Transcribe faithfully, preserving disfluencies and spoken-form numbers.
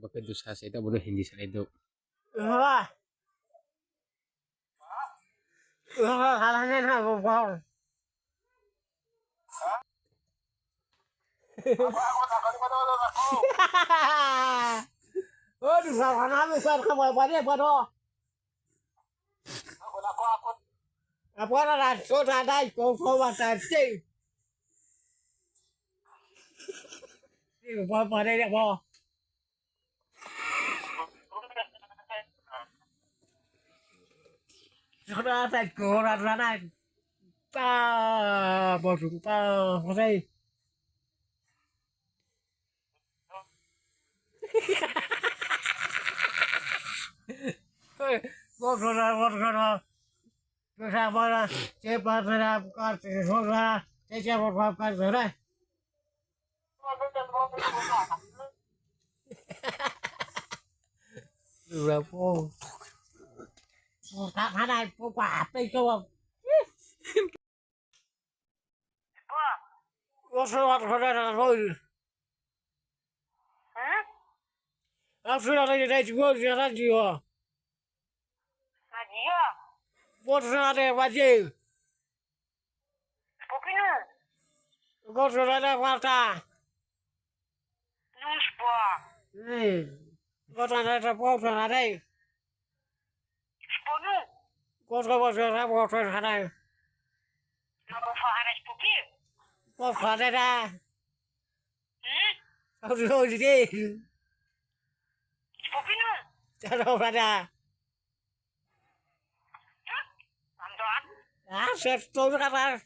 Bo khe dusa se, ta bo no Hindi salai do. Wah. Wah, hala ne na bo bo. O dusa hala ne sa ka bo bo ne bo do. Apa na na so na dai ko ko ba ta ti. Ti bo bo ne bo. Sora sa ko ra ra na. Pa, bo su pa, bo sai. Bo sora, bo sora. Bo sa bo ra, che pa sora, ka che sora, che che bo pa ka sora. Ura po. Po ka mana po pa pe so. Bo so wa ko na na bo. Hah? Bo so na na ji bo ji na ji ho. Aji ya. Bo so na de ba ji. Spokinu. Bo so na de ba ta. Nung spo. Hmm. Bo so na de, bo so na de. Sponu. Bo so, bo so na, bo so na de. Na bo fa hana spoki. Bo fa de da. Hmm? Bo so de. Spokinu. Charo ba da. Hah? Am do an. Ah, se to ka ba.